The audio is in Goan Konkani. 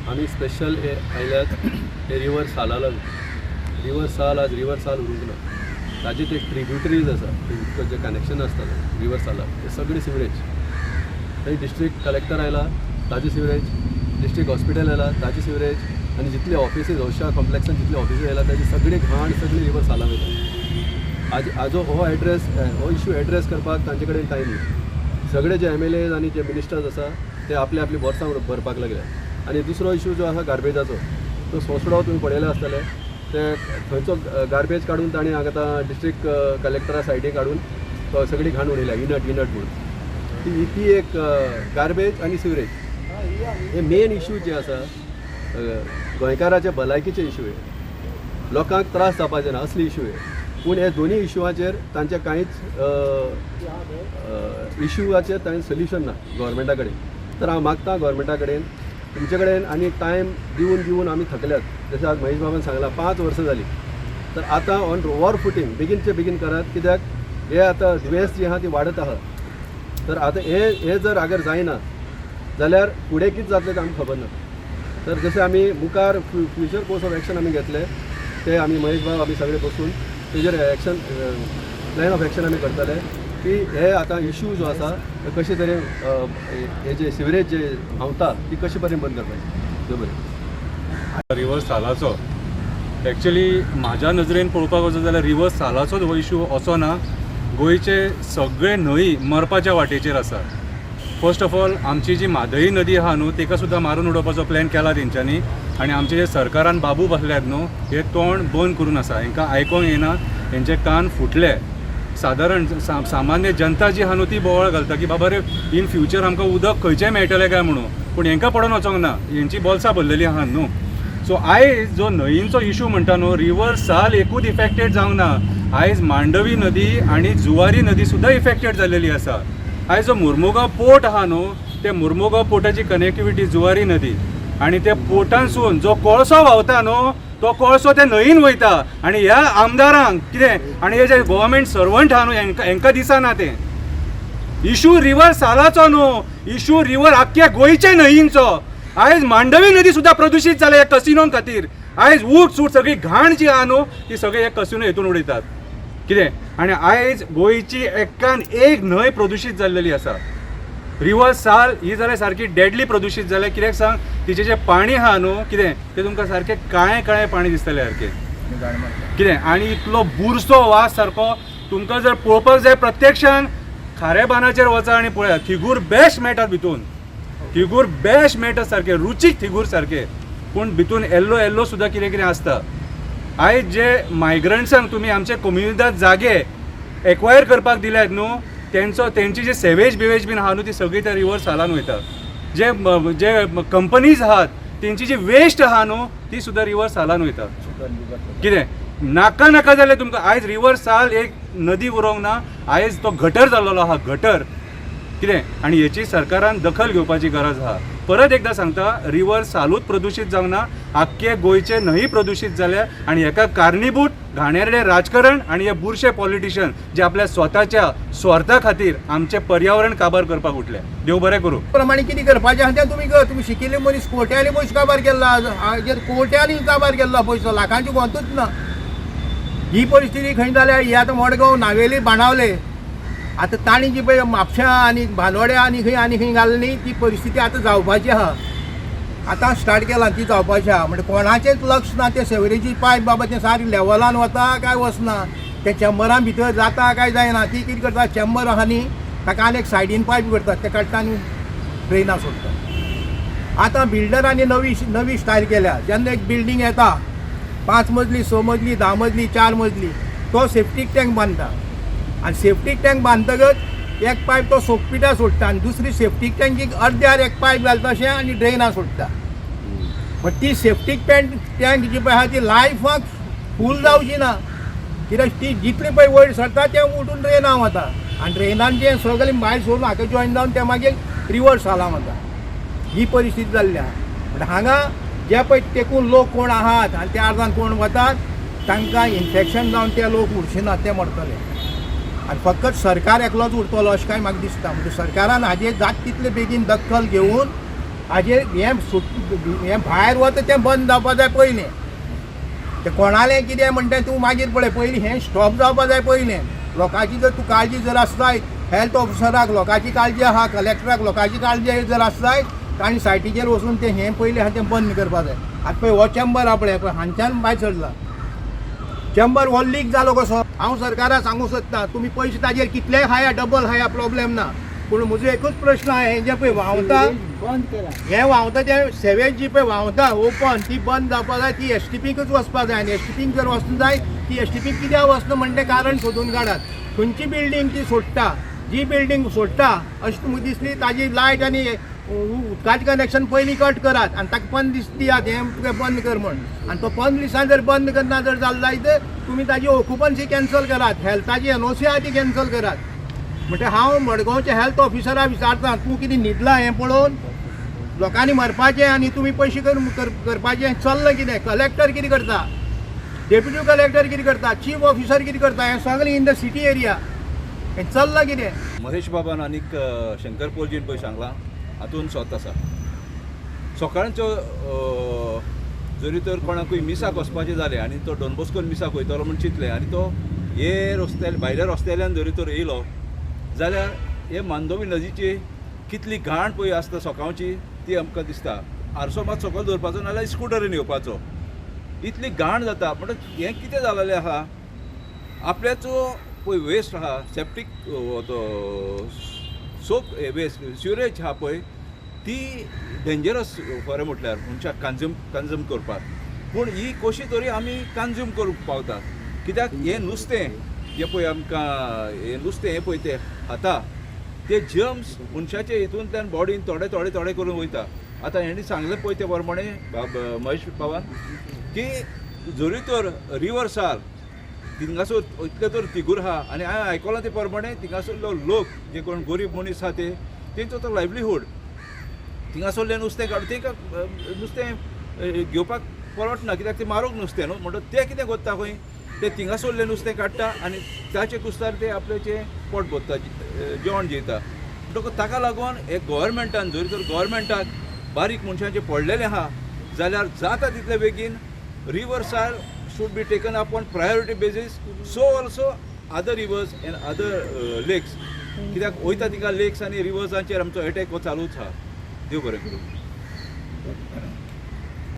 आमी स्पेशल हे आयल्यात हे रिवर साला लागून. रिवर साल आज रिवर साल उरूंक ना. ताजे ते ट्रिब्युटरीज आसा, उदक जे कनेक्शन आसता रिवर सालाक ते सगळे सिवरेज. थंय डिस्ट्रिक्ट कलेक्टर आयला ताजे सिवरेज, डिस्ट्रिक्ट हॉस्पिटल आयला ताजे सिवरेज, आनी जितले ऑफिसीज हौशा कॉम्प्लेक्सान जितले ऑफिसीज आयला ताजी सगळी घाण सगळी रिवर सालान वयता. आज आजो हो एड्रेस हो इशू एड्रेस करपाक तांचे कडेन टायम ना. सगळे जे एमएलए आनी जे मिनिस्टर्स आसा ते आपले आपली बोर्सां भरपाक लागले. आनी दुसरो इशू जो आसा गार्बेजाचो, तो सोंसडो तुमी पळयले आसतले. ते थंयचो गार्बेज काडून ताणें आतां डिस्ट्रिक्ट कलेक्टरा सायडीक काडून सगळी घाण उडयल्या, इनट इनट म्हणून. ती ती एक गार्बेज आनी सिवरेज हे मेन इशू जे आसा गोंयकाराचे भलायकीचे इशू हे, लोकांक त्रास जावपाचे ना असले इशू हे. पूण हे दोनूय इशूवाचेर तांचे कांयच इशूवाचेर तांचे सोल्युशन ना गोवोरमेंटा कडेन. तर हांव मागता गोवोरमेंटा कडेन, तुमचे कडेन आनी टायम दिवन दिवन आमी थकल्यात. जशें आज महेश बाबान सांगलां 5 वर्सां जालीं. तर आतां ऑन वॉर फुटींग बेगीनचे बेगीन करात, कित्याक हे आतां दुयेंस जी आहा ती वाडत आहा. तर आतां हे हे जर अगर जायना जाल्यार फुडें कितें जातलें तें आमकां खबर ना. तर जशें आमी मुखार फ्युचर कोर्स ऑफ एक्शन आमी घेतले ते आमी महेश बाब आमी सगळे बसून तेजेर एक्शन प्लॅन ऑफ एक्शन आमी करतले की हे आतां इशू जो आसा ते कशे तरेन हे जे सिवरेज जे व्हांवता ती कशे तरेन बंद करपाची. बरें, रिवर सालाचो एक्चुअली म्हाज्या नजरेन पळोवपाक वचत जाल्यार रिवर सालाचोच हो इशू असो ना. गोंयचे सगळे न्हंय मरपाच्या वाटेचेर आसा. फर्स्ट ऑफ ऑल आमची जी म्हादई नदी आहा न्हू तेका सुद्दां मारून उडोवपाचो प्लॅन केला तेंच्यांनी. आनी आमचे जे सरकारान बाबू बसल्यात न्हू हे तोंड बंद करून आसा, हेंकां आयकोंक येना, हेंचे कान फुटले. सादारण सामान्य जनता जी आहा न्हू ती बोवाळ घालता की बाबा रे इन फ्युचर आमकां उदक खंयचें मेळटलें काय म्हणून. पूण हेंकां पडोन वचोंक ना, हेंची बोल्सां भरलेलीं आहा न्हू. सो आयज जो न्हंयींचो इशू म्हणटा न्हू, रिवर साल एकूच इफेक्टेड जावंक ना. आयज मांडवी नदी आनी जुवारी नदी सुद्दां इफेक्टेड जाल्लेली आसा. आयज जो मुर्मुगांव पोर्ट आहा न्हू, ते मुर्मुगांव पोर्टाची कनेक्टिविटी जुवारी नदी, आनी त्या पोर्टांसून जो कोळसो व्हांवता न्हू तो कोळसो ते न्हंयीन वयता. आनी ह्या आमदारांक कितें आनी हे जे गव्हर्मेंट सर्वंट आहा न्हू हेंकां दिसना तें. इशू रिवर सालाचो न्हू, इशू रिवर आख्ख्या गोंयच्या न्हंयींचो. आयज मांडवी नदी सुद्दां प्रदुशीत जाल्या ह्या कसिनों खातीर. आयज ऊट सूट सगळी घाण जी आहा न्हू ती सगळी हे कसिनो हेतून उडयतात कितें. आनी आयज गोंयची एकान एक न्हंय प्रदुशीत जाल्लेली आसा. रिवर साल ही जाल्यार सारकी डेडली प्रदुशीत जाल्या. कित्याक सांग, तिचें जें पाणी आहा न्हू कितें तें तुमकां सारकें काळें काळें पाणी दिसतलें सारकें कितें. आनी इतलो बुरसो वास सारको तुमकां जर पळोवपाक जाय प्रत्यक्षान खाऱ्या बांदाचेर वचा आनी पळयात, थिगूर बेस्ट मेळटात भितून, थिगूर बेस्ट मेळटा सारके रुचीक थिगूर सारके, पूण भितून येल्लो येल्लो सुद्दां कितें कितें आसता. आयज जे मायग्रंट्सांक तुमी आमचे कोम्युनिदाद जागे एक्वायर करपाक दिल्यात न्हू, तेंचो तेंची जे सेवेज बिवेज बीन आहा न्हू ती सगळी त्या रिवर सालान वयता. जे जे कंपनीज आहात तेंची जी वेस्ट आहा न्हू ती सुद्दां रिवर सालान वयता. कितें नाका नाका जालें तुमकां. आयज रिवर साल एक नदी उरोंक ना, आयज तो गटर जाल्लो आहा, गटर कितें. आनी हेची सरकारान दखल घेवपाची गरज आहा. परत एकदां सांगता, रिवर सालूच प्रदुशीत जावंक ना, आख्खे गोंयचे न्हंय प्रदुशीत जाल्या. आनी हेका कारणीभूत घाणेरडे राजकारण आनी हे बुरशे पॉलिटिशियन जे आपल्या स्वताच्या स्वार्था खातीर आमचें पर्यावरण काबार करपाक उठले. देव बरें करूं. प्रमाणे कितें करपाचें आहा तें तुमी कर. तुमी शिकिल्ले मनीस, कोट्यांनी पयसो काबार केल्लो, हाजेर कोट्यांनी काबार केल्लो पयसो, लाखांची गोंतूच ना. ही परिस्थिती खंय जाल्या? ही आतां मडगांव, नावेली, बाणावले आतां तांणी जी पळय म्हापश्यां आनी बांदोड्या आनी खंय आनी खंय घालली न्ही ती परिस्थिती आतां जावपाची आहा. आतां स्टार्ट केलां ती जावपाची आहा. म्हणजे कोणाचेंच लक्ष ना. ते सेवरेजी पायप बाबा तें सारकें लेवलान वता काय वचना, ते चेंबरां भितर जाता काय जायना. ती कितें करता, चेंबर आहा न्ही ताका आनी एक सायडीन पायप करतात, ते काडटा आनी ड्रेना सोडटा. आतां बिल्डरांनी नवी नवी स्टायल केल्या. जेन्ना एक बिल्डींग येता 5 मजली, 6 मजली, 10 मजली, 4 मजली, तो सेफ्टीक टँक बांदता. आनी सेफ्टीक टँक बांदतकच एक पायप तो सोकपिटा सोडटा आनी दुसरी सेफ्टीक टँकीक अर्द्यार एक पायप घालता अशें आनी ड्रेना सोडटा. बट ती सेफ्टीक टँक जी पळय आहा ती लायफाक फूल जावची ना, कित्याक ती जितली पळय वयर सरता तें उठून ड्रेना वता आनी ड्रेनान जें सगळें भायर सोडून हाका जॉयन जावन तें मागीर रिवर सालां वता. ही परिस्थिती जाल्ली आहा. बट हांगा जे पळय तेकून लोक कोण आहात आनी त्या अर्दान कोण वतात तांकां इन्फेक्शन जावन ते लोक उरचे ना, ते मरतले. आनी फकत सरकार एकलोच उरतलो अशें कांय म्हाका दिसता. म्हणजे सरकारान हाजेर जाता तितले बेगीन दखल घेवन हाजेर हें सुट हें भायर वता तें बंद जावपा जाय पयलें. तें कोणालें कितें म्हणटा तूं मागीर पळय, पयलीं हें स्टॉप जावपा जाय पयलें. लोकांची जर तूं काळजी जर आसता, हेल्थ ऑफिसराक लोकांची काळजी आहा, कलेक्टराक लोकांची काळजी जर आसता, तांणी सायटीचेर वचून तें हें पयलीं आहा तें बंद करपा जाय. आतां पळय हो चेंबर आहा पळय, पळय हांच्यान भायर सरला चेंबर, हो लीक जालो कसो? हांव सरकाराक सांगूंक सोदता, तुमी पयशे ताजेर कितलेय खाया, डबल खाया, प्रोब्लेम ना. पूण म्हजो एकूच प्रश्न आहा, हें जें पळय व्हांवता, बंद करा. हें व्हांवता तें सेवेज जी पळय व्हांवता ओपन, ती बंद जावपा जाय. ती एस टी पीकूच वचपा जाय आनी एस टी पीक जर वचूंक जाय, ती एस टी पीक कित्याक वचना म्हण तें कारण सोदून काडात. खंयची बिल्डींग ती सोडटा, जी बिल्डींग सोडटा अशें तुमकां दिसली, ताजी लायट आनी उदकाचें कनेक्शन पयलीं कट करात आनी ताका 15 दीस दियात, हें तुवें बंद कर म्हण. आनी तो 15 दिसान जर बंद करना जर जालें जायत, तुमी ताजी ऑक्युपन्सी कॅन्सल करात, हेल्थाची एनओसी आहा ती कॅन्सल करात. म्हणटा हांव मडगांवच्या हेल्थ ऑफिसराक विचारता, तूं कितें न्हिदला हें पळोवन? लोकांनी मरपाचें आनी तुमी पयशे करपाचें चल्लां कितें? कलेक्टर कितें करता, डेप्युटी कलेक्टर कितें करता, चीफ ऑफिसर कितें करता, हें सगळें इन the city area हें चल्लां कितें? महेश बाबान आनीक शंकर पोलजीन पळय सांगलां, हातून सत आसा. सकाळचो जरी तर कोणाकूय मिसाक वचपाचें जालें आनी तो डॉन बॉस्कोन मिसाक वयतलो म्हूण चिंतलें आनी तो हे रस्त्या भायल्या रस्त्याल्यान जरी तर येयलो जाल्यार हे मांडवी नदीची कितली घाण पळय आसता सकाळची ती आमकां दिसता. आरसो मात सकयल दवरपाचो नाजाल्यार स्कुटरीन येवपाचो, इतली घाण जाता. म्हणटकच हें कितें जालेलें आहा, आपल्याचो पळय वेस्ट आहा, सेप्टीक तो सोप वेस्ट सिवरेज आहा पळय, ती डेंजरस खरें म्हटल्यार मनशाक कन्ज्यूम करपाक. पूण ही कशी तरी आमी कन्ज्यूम करूंक पावतात, कित्याक हें नुस्तें जें पळय आमकां हें नुस्तें हें पळय तें खाता, ते जर्म्स मनशाचे हितूंतल्यान बॉडीन थोडे थोडे थोडे करून वयता. आतां हेणी सांगलें पळय ते प्रमाणे महेश बाबान की जरी तर रिवर साल थिंगासर इतले तर तिगूर आहा आनी हांवें आयकलां ते प्रमाणे थिंगासरलो लोक जे कोण गरीब मनीस आहा ते तेंचो तो लायवलीहूड थिंगासरलें नुस्तें काडून तेंकां नुस्तें घेवपाक परवडना, कित्याक तें म्हारग नुस्तें न्हू. म्हणटकच ते कितें करता खंय ते थिंगासरलें नुस्तें काडटा आनी ताचे कुस्तार ते आपल्याचें पोट भरता, जेवण जेयता. म्हणटकच ताका लागून हे गोवोरमेंटान जरी तर गोवोरमेंटाक बारीक मनशांचें पडलेलें आहा जाल्यार जाता तितले बेगीन river Sal should be taken up on priority basis, so also other rivers and other lakes. कित्याक वयता थिंगा लेक्स आनी रिवर्सांचेर आमचो एटॅक हो चालूच आहा. देव बरें करूं.